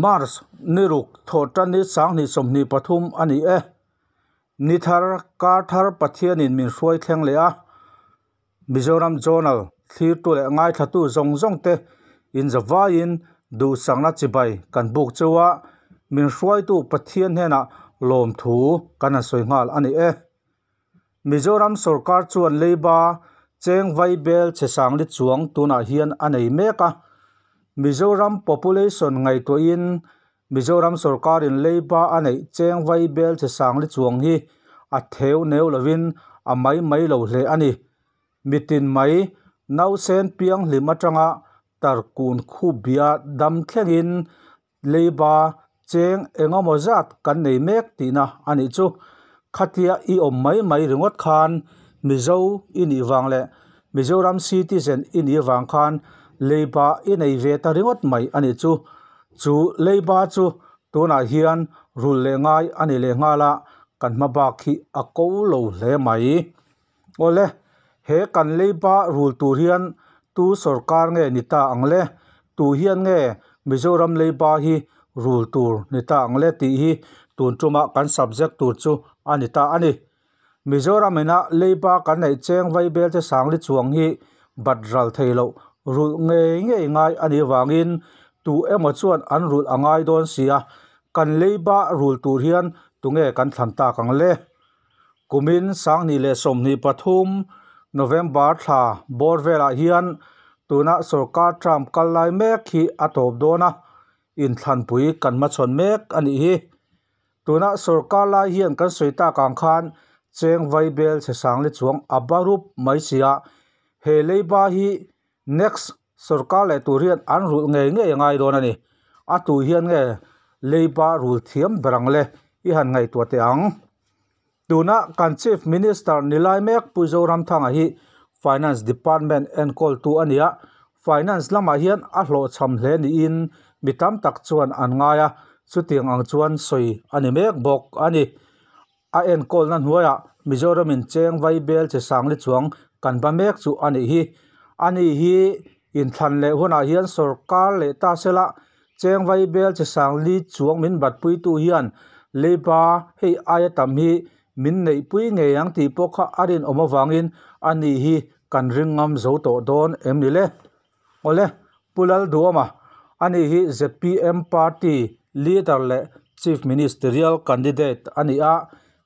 March ni ruk Thawhtanni 2023 a ni e. Ni thar kar thar Pathianin min hruai thleng leh a, Mizoram Journal thlirtu leh ngaithlatu zawng zawng te inzavaiin duhsakna chibai kan buk cheu a, min hruaitu Pathian hnenah lawmthu kan han sawi nghal a ni e. Mizoram sorkar chuan leiba cheng vaibel chhe sangli chuang tunah hian a nei mek a. Mizoram population ngaihtuahin Mizoram sorkarin leiba a neih cheng vaibel chhe sangli chuang hi a theu neu lovin a mai mai lo hle a ni. Mitin mai nausen piang hlim atanga tarkun khup bia dam thlengin Leiba cheng engemaw zat kan nei mek tihna a nih chu. Khatia i awm mai mai ringawt khan Mizo i nih vang leh Mizoram citizen i nih vang khan leiba i nei ve ta ringawt mai a nih chu. Chu leiba chu tunah hian rul leh ngai a ni leh nghal a, kan hma bak hi a ko lo hle mai. Awle, he kan leiba rul tur hian tu sorkar nge ni ta ang le? Tu hian nge Mizoram leiba hi rul tur ni ta ang le tih hi tun tuma kan subject tur chu a ni ta a ni. Mizoram ina leiba kan neih cheng vaibel che sangli chuang hi bat ral thei loh rulh ngei ngei ngai a nih vangin tu emaw chuan an rulh a ngai dawn sia, kan leiba rul tur hian tunge kan thlan tak ang le? Kumin 2023 November thla bawr velah hian tuna sorkar term kal lai mek hi a tawp dawn a, inthlanpui kan hmachhawn mek a nih hi. Tuna sorkar lai hian kan sawi tak ang khan cheng vaibel chhe sangli chuang a barup mai si a, he leiba hi next sorkar leh tur hian an rulh ngei ngei a ngai dawn a ni. A tu hian nge leiba rul thiam ber ang le i han ngaihtuah teh ang. Tuna kan Chief Minister ni lai mek Pu Zoramthanga hi Finance Department enkawltu a ni a, Finance lamah hian a hlawhchham hle niin mi tam tak chuan an ngai a, chutiang ang chuan sawi a ni mek bawk a ni. A enkawlna hnuaiah Mizoramin cheng vaibel che sangli chuang kan ba mek chu a nih hi. Ani hi inthlan leh hunah hian sorkar leh ta sela Cheng vaibel che sangli chuang min batpuitu hian leiba hei aia tam hi min neihpui ngei ang tih pawh kha a rinawm avangin a ni hi kan ring ngam zo tawh dawn em ni le? Awle, Pu Lalduama, ani hi zpm party leader leh Chief Ministerial candidate a ni a,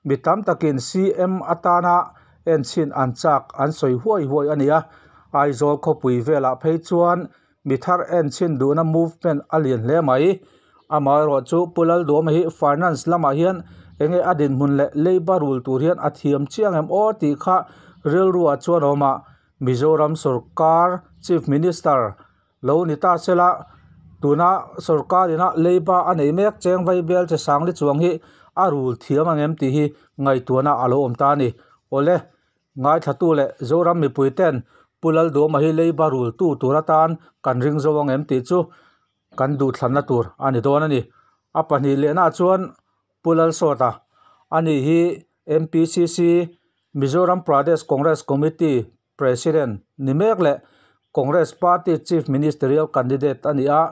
mi tam takin CM atana enchhin an chak an sawi huai huai a ni a, Aizawl khawpui velah phei chuan Mi thar en chhin duhna movement a lian hle mai. Amaherawhchu Pu Lalduama hi finance lamah hian enge a dinhmun leh leiba rul tur hian a thiam chiang em aw tih kha rilruah chuan a awm a. Mizoram sorkar Chief Minister lo ni ta sela tuna sorkar ina leiba a nei mek cheng vaibel che sangli chuang hi a rul thiam ang em tih hi ngaihtuahna a lo awm ta a ni. Awle. Ngaithlatu leh Zoram mipui ten Pu Lalduama hi leiba rultu tur atan kan ring zo ang em tih chu kan duhthlanna tur a ni dawn a ni. A pahnih lehnaah chuan Pu Lalsawta, ani hi MPCC, Mizoram Pradesh Congress Committee President ni mek leh Congress Party Chief Ministerial Candidate a ni a,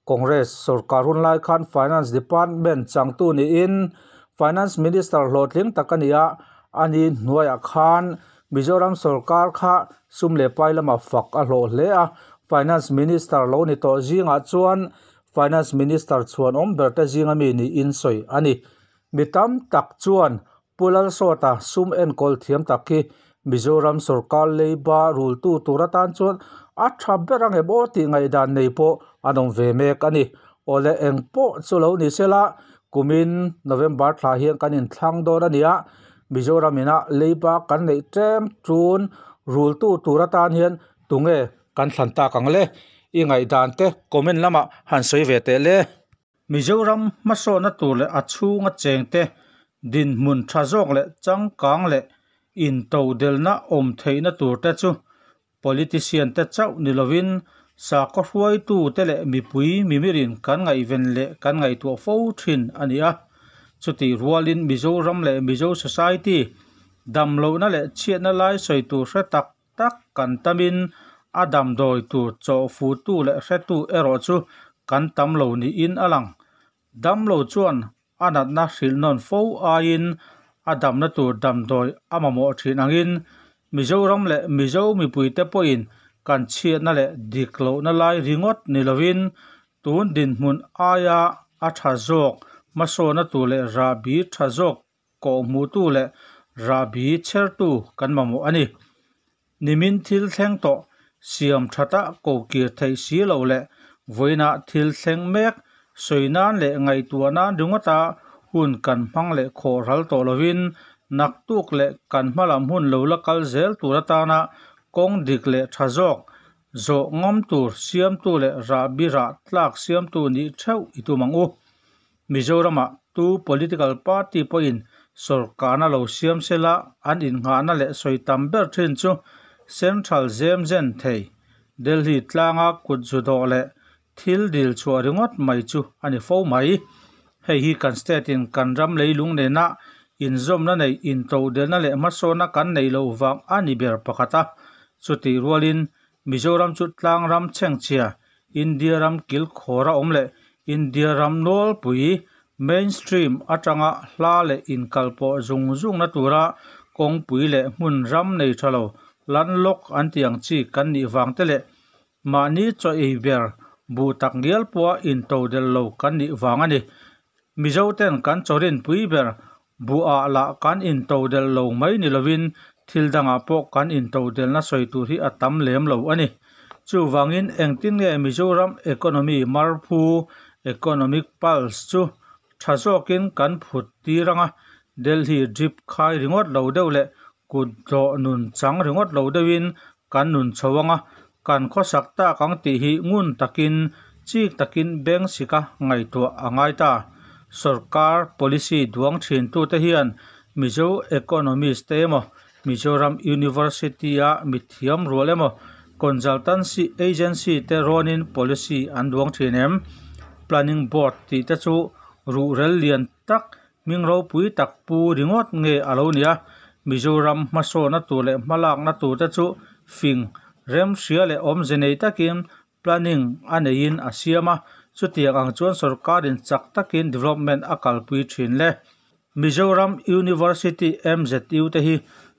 Congress sorkar hun lai khan Finance Department changtu niin Finance Minister hlawhtling tak a ni a, a ni hnuaiah khan Mizoram sorkar kha sum leh pai lama fak a hlawh hle a, Finance Minister lo ni tawh zingah chuan Finance Minister chhuanawm ber te zinga mi niin sawi a ni. Mi tam tak chuan Pu Lalsawta sum enkawl thiam tak hi Mizoram sorkar leiba rultu tur atan chuan a tha ber ang em aw tih ngaihdan nei pawh an awm ve mek a ni. Awle eng pawh chu lo ni sela, kumin November thla hian kan inthlang dawn a ni a, Mizoram ina leiba kan neih tlem chun rultu tur atan hian tunge kan thlan tak ang le? I ngaihdan te comment lamah han sawi ve teh le. Mizoram hmasawhna tur leh a chhunga chengte dinhmun tha zawk leh changkang leh intodelna awm theihna turte chu politician te chauh ni lovin sakhaw hruaitute leh mipui mimirin kan ngaihven leh kan ngaihtuah fo thin a ni a. Chutih rualin Mizoram leh Mizo society damlohna leh chhiatna lai sawi tur hre tak tak kan tamin a damdawi tur chawhfutu leh hretu erawh chu kan tam lo niin a lang. Damlo chuan a natna hrilh nawn fo aiin a damna tur damdawi a mamawh thin angin Mizoram leh Mizo mipuite pawhin kan chhiatna leh dik lohna lai ringawt ni lovin tun dinhmun aia a tha zawk hmasawnna tur leh rahbi tha zawk kawhhmuhtu leh rahbi chhertu kan mamawh a ni. Nimin thil thleng tawh siam thata kokir theih si loh leh vawiina thil thleng mek sawi nan leh ngaihtuah nan ringawta hun kan hmang leh khawh ral tawh lovin naktuk leh kan hmalam hun lo la kal zel tur atana kawng dik leh tha zawk zawh ngam tur siamtu leh rahbi rah tlak siamtu nih theuh i tum ang u. Mizoramah tu political party pawhin sawrkarna lo siam sela an innghahna leh sawi tam ber thin chu Central zem zen thei Delhi tlanga kut zu dawh leh thil dil chhuah ringawt mai chu a ni fo mai. Hei hi kan state in kan ram leilung nena inzawmna nei intodelhna leh hmasawnna kan neih loh vang a ni ber pakhat a. Chutih rualin Mizoram chu tlang ram chhengchhia, India ram kilkhawr a awm leh India ram nawlpui, mainstream, atanga hla leh inkalpawh zung zungna tura kawngpui leh hmun ram nei tha lo, landlocked, an tih ang chi kan nih vang te leh mahni chaw ei ber buh tak ngial pawha intodelh lo kan nih vang a ni. Mizoten kan chaw rinpui ber buhah lah kan intodelh lo mai ni lovin thil dangah pawh kan intodelhna sawi tur hi a tam lem lo a ni. Chuvangin engtin nge Mizoram economy marphu, economic pulse, chu tha zawkin kan phut tir anga Delhi drip khai ringawt lo deuh leh kut dawh nun chang ringawt lo deuhin kan nun chho anga kan khawsak tak ang tih hi ngun takin chik takin beng sika ngaihtuah a ngai ta. Sorkar policy duang thintute hian Mizo economist te emaw, Mizoram University-a mithiam rual emaw, consultancy agency te rawnin policy an duang thin em? Planning Board tih te chu ruhrel lian tak, hming ropui tak pu ringawt nge a lo nia? Mizoram hmasawhna tur leh hmalakna tur te chu fing, remhria leh awmze nei takin Planning a neiin a siam a, chutiang ang chuan sorkarin chak takin development a kalpui thin le. Mizoram University MZU te hi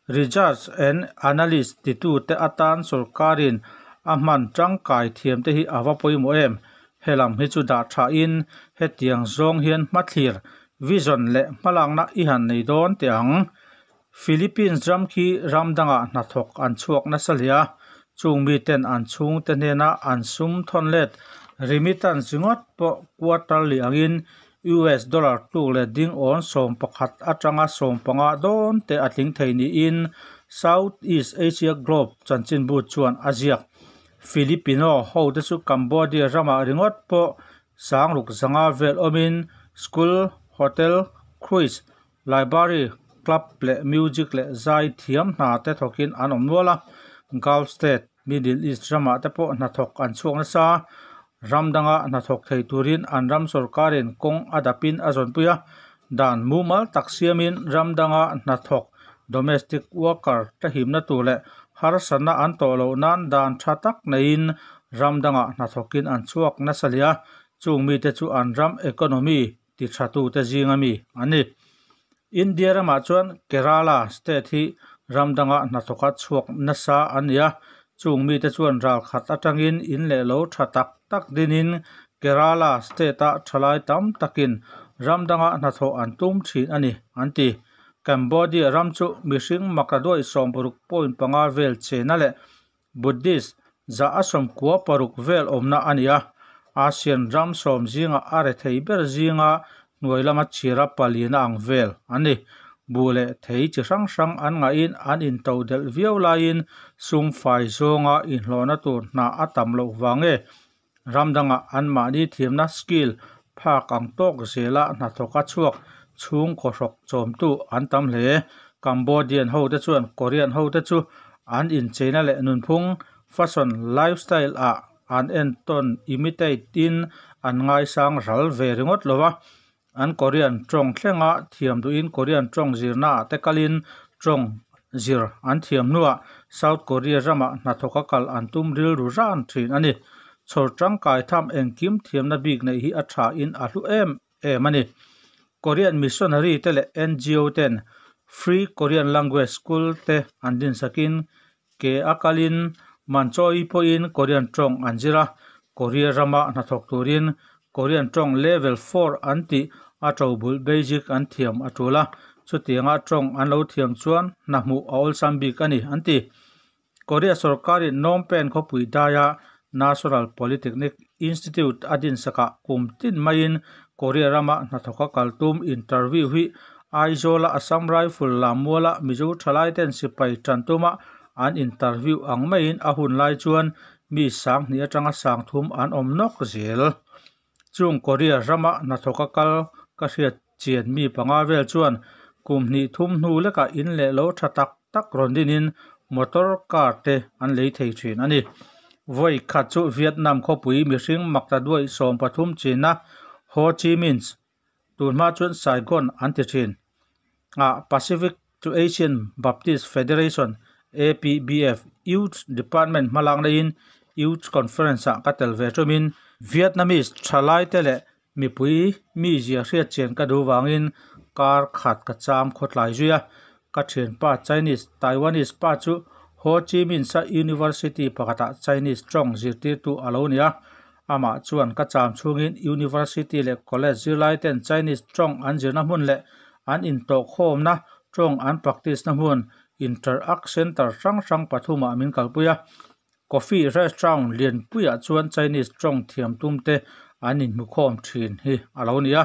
Research and Analyst titute atan sorkarin a hman tangkai thiam te hi a va pawimawh em? Helam hi chu dah thain hetiang zawng hian hmathlir, vision, leh hmalakna i han nei dawn teh ang. Philippines ram khi ram dangah hnathawk an chhuak nasa hle a, chung miten an chhungte hnena an sum thawn let remittance ringawt pawh quarterly angin US dollar tluk leh ding awn 11 atanga 15 dawn te a tling thei niin South East Asia Globe chanchinbu chuan a ziak. Filipino hote chu Cambodia ramah ringawt pawh 6500 vel awmin school, hotel, cruise, Library, club leh music leh zai thiam hna te thawkin an awm nual a, Gulf State, Middle East ramah te pawh hnathawk an chhuak nasa. Ram danga hnathawk thei turin an ram sorkarin kawng a dapin a zawnpui a, dan mumal tak siamin ram danga hnathawk, domestic worker, te himna tur leh harsatna an tawh loh nan dan tha tak neiin ram dangah hnathawkin an chhuak nasa hle a, chung mite chu an ram economy ti thatute zinga mi an ni. India ramah chuan Kerala state hi ram danga hnathawka chhuak nasa an ni a, chung mite chuan ralkhat atangin in leh lo tha tak tak dinin Kerala state-a thalai tam takin ram danga hnathawh an tum thin a ni, an ti. Cambodia ram chu mihring maktaduai 16.5 vel chena leh Buddhist 196 vel awmna a ni a, ASEAN ram sawm zinga a rethei ber zinga hnuai lama chhira palina ang vel a ni. Buh leh thei chi hrang hrang an ngahin an intodelh viau laiin sum fai zawnga inhlawhna tur hna a tam loh vang nge Ram dangah anmahni thiamna, skill, phak ang tawk zela hnathawka chhuak chhungkaw hrawk chawmtu an tam hle. Cambodian hote chuan Korean hote chu an incheina leh nunphung, fashion, lifestyle, ah an entawn, imitate, in an ngaisang ral ve ringawt lo va. An Korean tawng thlenga thiam duhin Korean tawng zirnaah te kalin tawng zir an thiam hnuah South Korea ramah hnathawka kal an tum rilru ran thin a ni. Chhawr tangkai tham engkim thiamna bik neih hi a thain a hlu em em a ni. Korean missionary te leh ngo ten Free Korean Language School te an dinsakin ke a kalin man chawi pawhin Korean tawng an zir a, Korea rama hnathawk turin Korean tawng level four an tih a tobul basic an thiam a tul a, chutianga tawng an lo thiam chuan hna hmuh a awlsam bik a ni an ti. Korea sorkarin Phnom Penh khawpui daia National Polytechnic Institute a dinsakah kum tin maiin Korea rama hnathawka kal tum interview hi Aizawla Assam Rifle lammuala Mizo thalaiten sipai tan tuma an interview ang maiin a hun lai chuan mi 2000 atanga 3000 an awm nawk zel. Chung Korea rama hnathawka kal ka hriat chian mi panga vel chuan kum hnih thum hnu lekah in leh lo tha tak tak rawn dinin motor car te an lei thei thin a ni. Vawi khat chu Vietnam khawpui mihring makta duai 13 chinna Ho Chi Minh tunhma chuan Saigon an ti thin a Pacific to Asian Baptist Federation APBF Youth Department hmalak neiin Youth Conference ah ka tel ve tumin Vietnamese thalai te leh mipui mi zia hriat chian ka duh wangin kar khat ka cham khawtlai zui a ka thianpa Chinese Taiwanese pa chu Ho Chi Minh sa University pakhatah Chinese tawng zirtirtu a lo ni a amah chuan ka cham chhungin University leh College zirlai ten Chinese tawng an zirna hmun leh an intawhkhawmna tawng an practice na hmun interact center hrang hrang pathumah min kalpui a coffee restaurant lianpuiah chuan Chinese tawng thiam tum te an inhmukhawm thin hi a lo ni a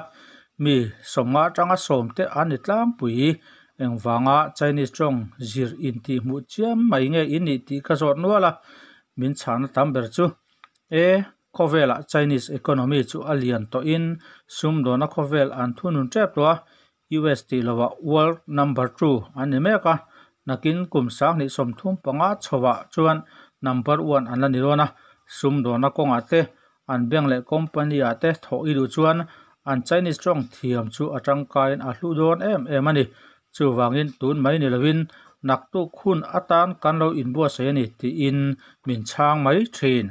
mi 50 atanga 10 te an ni tlangpui engvanga Chinese tawng zir intih hmuh chiam mai nge in nih tih ka zawt nual a min chhahna tam ber chu e khawvelah Chinese economy chu a lian tawhin sumdawna khawvel an thunun tep tawh a US tih lovah world number 2 an ni mek a nakin kum 2035 chhoah chuan number 1 an la ni dawn a sumdawna kawngah te an bank leh company ah te thawh i duh chuan an Chinese tawng thiam chu a tangkaiin a hlu dawn em em a ni. Chuwangin tun mai ni lovin naktuk hun atan kan lo inbuatsaih a ni tiin min chhang mai thin.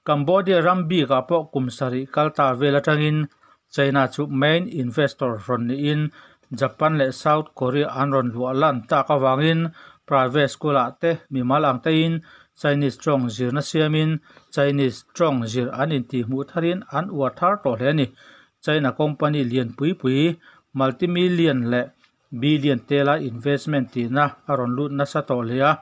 Cambodia ram bikah pawh kum sarih kalta vel atangin China chu main investor rawn niin Japan leh South Korea an rawn luah lan tak awangin private school ah te mimal ang tein Chinese tawng zirna siamin Chinese tawng zir an intih hmuh tharin an uar thar tawh hle a ni. China company lian pui pui multimillion leh billion tela investment tihna a rawn lut nasa tawh hle a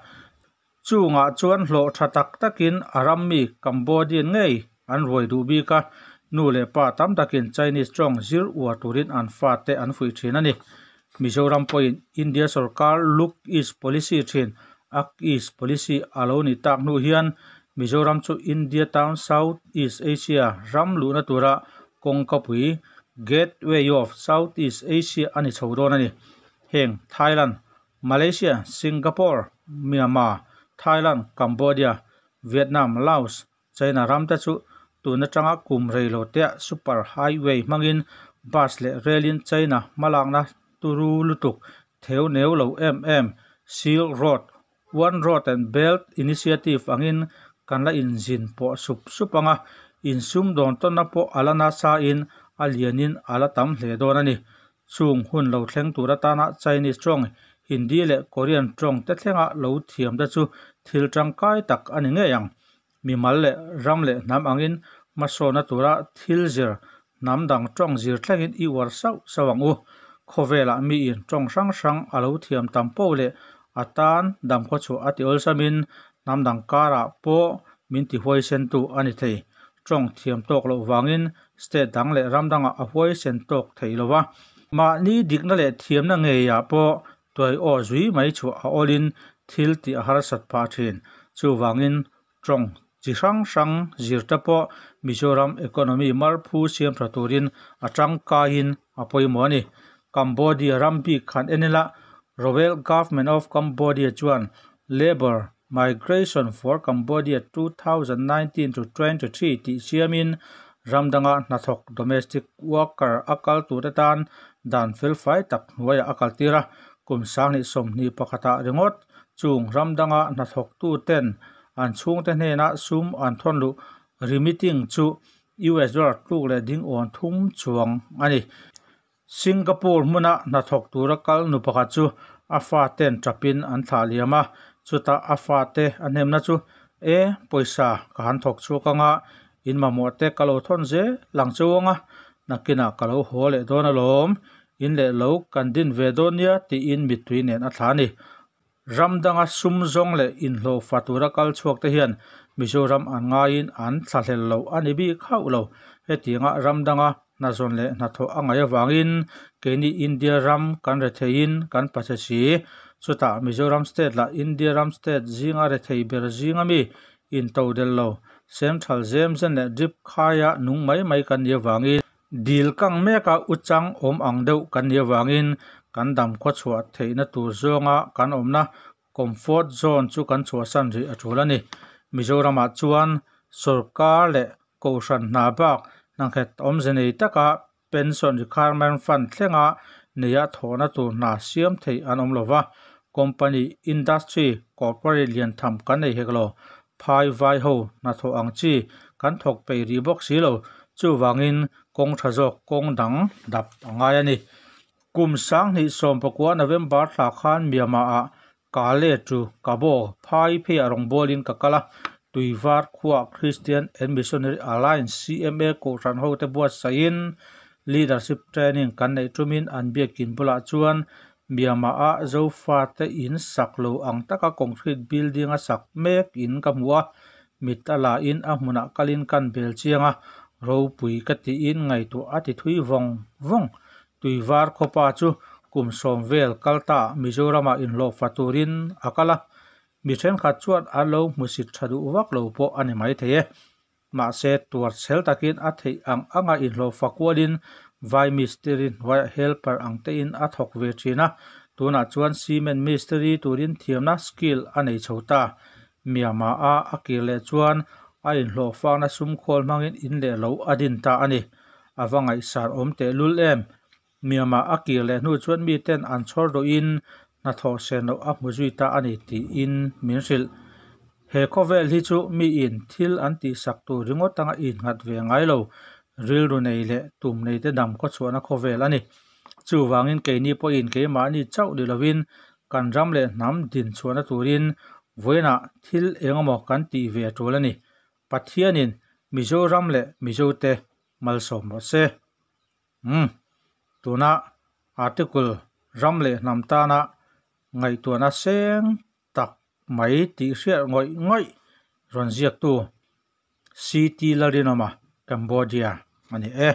chungah chuan hlawh tha tak takin a ram mi Cambodian ngei an ruai duh bik a nu leh pa tam takin Chinese tawng zir uar turin an fa te an fuih thin a ni. Mizoram pawhin India sarkar Look East Policy thin Act East Policy a lo ni tak hnu hian Mizoram chu India Town South East Asia ram luhna tura kawngkapui Gateway of South East Asia a ni chho dawn a ni. Heng Thailand, Malaysia, Singapore, Myanmar, Thailand, Cambodia, Vietnam, Laos, China ram te chu tun atanga kum reilo te super highway hmangin bus leh railin China hmalakna turu lutuk theu neu lo em em Silk Road, One Road and Belt Initiative angin kan la inzin pawh sup sup anga insum dawn tawnna pawh ala nasa in a lianin ala tam hle dawn a ni. Chung hun lo thleng tur atana Chinese tawng Hindi leh Korean tawng te thlenga lo thiam te chu thil tangkai tak a ni ngei ang. Mimal leh ram leh hnam angin hmasawna tura thil zir hnam dang tawng zir thlengin i uar sauh sauh ang u. Khawvelah mi in tawng hrang hrang a lo thiam tam pawh leh atan dam khaw chhuah a ti awlsamin hnam dang karah pawh min ti huaisen tu a ni thei. Tawng thiam tawk loh wangin state dang leh ram dangah a huaisen tawk thei lova. Mahni dikna leh thiamna ngeiah pawh tuai aw zui mai chhuah a awlin thil tih a harsat phah thin. Chuwangin tawng chi hrang hrang zir te pawh Mizoram economy marphu siam tha turin a tangkaiin a pawimawh a ni. Cambodia ram bik khan enila Royal Government of Cambodia chuan Labor Migration for Cambodia 2019 to 23 tih siamin ramdanga hnathawk domestic worker a kal tur atan dan felfai tak hnuaiah a kaltir a kum 2021 ah ringawt chung ramdanga hnathawk tu ten an chhungte hnenah sum an thawn luh remitting chu US dollar tluk leh ding awn thum chuang a ni. Singapore hmuna hnathawk tura kal nu pakhat chu a faten tapin an thlah liam a, chutah a fate a hnemna chu, E, pawisa ka han thawk chhuak anga, in mamawh te ka lo thawn zel ang cheu anga, nakinah ka lo haw leh dawn alawm, in leh lo kan din ve dawn nia tiin mittui nen a thlah a ni. Ram danga sum zawng leh inhlawhfa tura kal chhuak te hian Mizoram an ngaiin an thlahlel lo a ni bik hauh lo. Hetianga ram danga hnazawn leh hnathawh a ngaih avangin keini India ram kan retheiin kan pachhe si. Chutah Mizoram state lah India ram state zinga rethei ber zinga mi intodel lo, central zem zen leh drip khaia nung mai mai kan nih avangin Dil kang meka u chang awm ang deuh kan nih avangin kan dam khawchhuah theihna tur zawnga kan awmna comfort zone chu kan chhuahsan rih a tul a ni. Mizoramah chuan sorkar leh kohhran hna bak hnanghet awmze nei taka pension requirement fund thlenga neia thawhna tur hna siam theih an awm lova, company, industry, corporate lian tham kan nei hek lo. Phai vai ho hnathawh ang chi kan thawk peih rih bawk si lo, chuvangin kawng tha zawk kawng dang dap a ngai a ni. Kum 2019 November thla khan Myanmar ah Kale chu Kabaw phai pheiah rawngbawlin ka kal a, Tuivar khuaah Christian and Missionary Alliance, CMA, kohhran hote buatsaihin Leadership Training kan neih tumin an biakin bulah chuan Myanmar-a Zofate in sak lo ang taka concrete building a sak mek in ka hmu a, mit a la in a hmunah kalin kan bel chiang a, ropui ka tiin ngaihtuah a ti thui vawng vawng. Tuivar khawpa chu kum sawm vel kal ta Mizoramah inhlawhfa turin a kal a, mi thenkhat chuan an lo hmusit tha duh vak lo pawh a ni maithei e. Mahse, tuar chhel takin a theih ang anga inhlawhfa kualin vai mistiri hnuaiah helper ang tein a thawk ve thin a, tunah chuan cement mistiri turin thiamna, skill, a nei chho ta. Myanmar-a a kir leh chuan a inhlawhfakna sum khawl hmangin in leh lo a din ta a ni. A va ngaihsar awm tehlul em? Myanmar a kir leh hnu chuan miten an chhawr duhin hnathawh sen loh a hmu zui ta a ni tiin min hrilh. He khawvel hi chu miin thil an tihsak tur ringawt anga innghat ve ngai lo, rilru nei leh tum nei te dam khawchhuahna khawvel a ni. Chuvangin keini pawhin keimahni chauh ni lovin kan ram leh hnam dinchhuahna turin vawiinah thil engemaw kan tih ve a tul a ni. Pathianin Mizoram leh Mizote malsawm rawh se. Umm. Tuna article ram leh hnam tana ngaihtuahna seng tak mai tih hriat ngawih ngawih rawn ziaktu CT Lalrinawma, Cambodia a ni e.